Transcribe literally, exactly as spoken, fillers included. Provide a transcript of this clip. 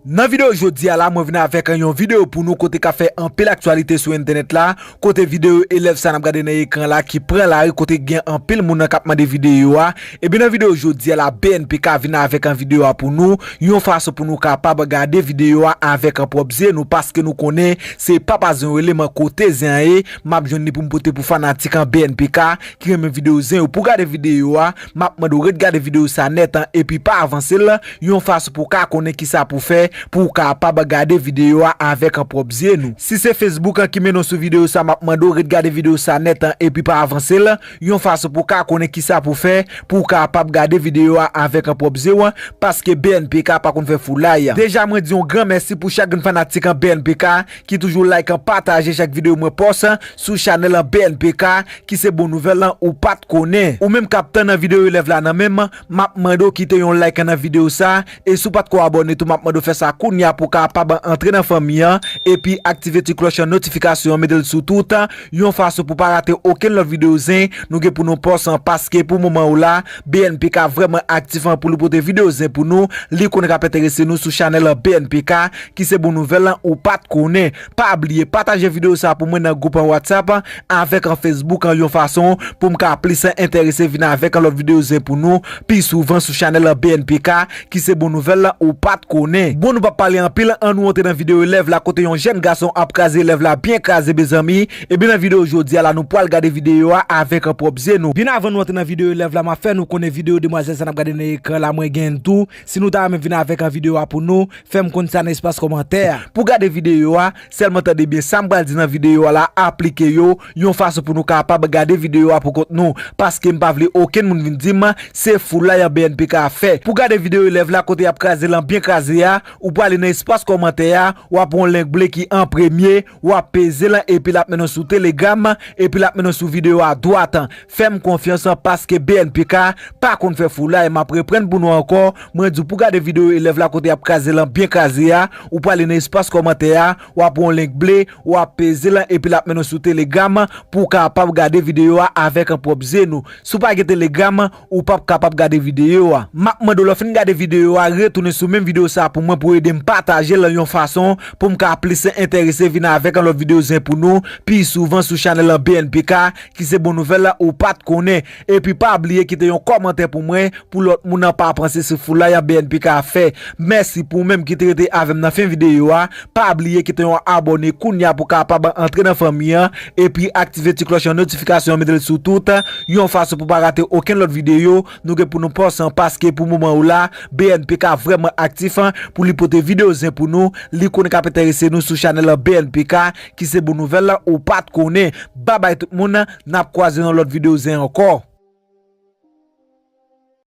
Nan videyo jodi a la, mwen vin avèk yon videyo pou nou kote k ap fè anpil aktyalite sou entènèt la, kote videyo elèv sa n ap gade nan ekran la ki pran lari kote gen anpil moun nan k ap mande videyo a. Ebyen nan videyo jodi a la, B N P K vin avèk an videyo a pou nou, yon fason pou nou kapab gade videyo a avèk an pwòp zye nou, paske nou konnen se papa zen yo rele m kote zen an ye, m ap jwenn li pou m pote pou fanatik an B N P K ki renmen videyo zen yo. Pou gade videyo a, m ap mande w ret gade videyo sa nèt an epi pa avanse l, yon fason pou w ka konnen kisa pou w fè pou w kapab gade videyo a avèk an pwòp zye nou. Si se Facebook an ki mennen w sou videyo sa, m ap mande w ret gade videyo sa nèt an epi pa avanse l, yon fason pou w ka konnen kisa pou w fè pou w kapab gade videyo a avèk an pwòp zye w, paske B N P K pa konn fè foulay. Deja mwen di yon gran mèsi pou chak grenn fanatik an B N P K ki toujou like an pataje chak videyo mwen pòs sou chanèl an B N P K ki se bon nouvèl lan ou pa t konnen. Ou menm k ap tann videyo elèv la nan men m, m ap mande w kite yon like nan videyo sa, e si w pa t ko abòne tou, m ap mande w fè sa kounye a pou w kapab antre nan fanmi an, epi aktive ti klòch an notifikasyon an, mete l sou tout, yon fason pou w pa rate okenn lòt videyo zen nou gen pou nou pòs an, paske pou moman ou la, B N P K vrèman aktif an pou li pote videyo zen pou nou, li konnen k ap enterese nou sou chanèl an B N P K, ki se bon nouvèl lan ou pa t konnen. Pa bliye pataje videyo sa pou mwen nan gwoup an WhatsApp avèk an Facebook an yon fason pou m ka plis enterese vin avèk an lòt videyo zen pou nou pi souvan sou chanèl an B N P K ki se bon nouvèl lan ou pa t konnen. Bon nou p ap pale anpil, ann nou antre nan videyo elèv la kote yon jèn gason ap kraze elèv la byen kraze mezanmi. Ebyen nan videyo jodi a la nou pwal gade videyo a avèk an pwòp zye nou. Byen avan nou antre nan videyo elèv la m ap fè nou konnen videyo demwazèl sa n ap gade nan ekran la mwen gen tou. Si nou ta renmen vin avèk an videyo a pou nou, fè m konn sa nan espas kòmantè a. Pou gade videyo a, sèlman tande byen sa m pral di nan videyo a la, aplike yo yon fason pou nou kapab gade videyo a pou kont nou, paske m pa vle okenn moun vin di m se foulay an B N P K ap fè. Pou gade videyo elèv la kote y ap kraze lan byen kraze a, ou prale nan espas kòmantè a, w ap wè yon link ble ki an premye, w ap peze lan epi l ap mennen w sou Telegram, epi l ap mennen w sou videyo a dwat. Fè m konfyans paske B N P K pa konn fè foulay. M ap reprann pou nou ankò, mwen di w pou gade videyo elèv la kote y ap kraze lan byen kraze a, ou prale nan espas kòmantè a, w ap wè yon link ble, w ap peze lan epi l ap mennen w sou Telegram pou w kapab gade videyo a avèk an pwòp zye nou. Si w pa gen Telegram, ou p ap kapab gade videyo a. M ap mande w lè w fin gade videyo a, retounen sou menm videyo sa pou mwen pou ede m pataje l yon fason pou m ka plis enterese vin avèk an lòt videyo zen pou nou pi souvan sou chanèl an B N P K ki se bon nouvèl la ou pa t konnen. Epi pa bliye kite yon kòmantè pou mwen pou lòt moun nan pa panse se foulay an B N P K ap fè. Mèsi pou ou menm ki te rete avè m nan fen videyo a. Pa bliye kite yon abòne kounye a pou kapab antre nan fanmi an. Epi aktive ti klòch an notifikasyon an, mete l sou tout, yon fason pou pa rate okenn lòt videyo nou gen pou nou pòs an, paske pou moman ou la, B N P K vrèman aktif an, pou li pote videyo zen pou nou, li konnen k ap enterese nou sou chanèl an B N P K, ki se bon nouvèl la ou pa t konnen. Babay tout moun, n ap kwaze nan lòt videyo zen ankò.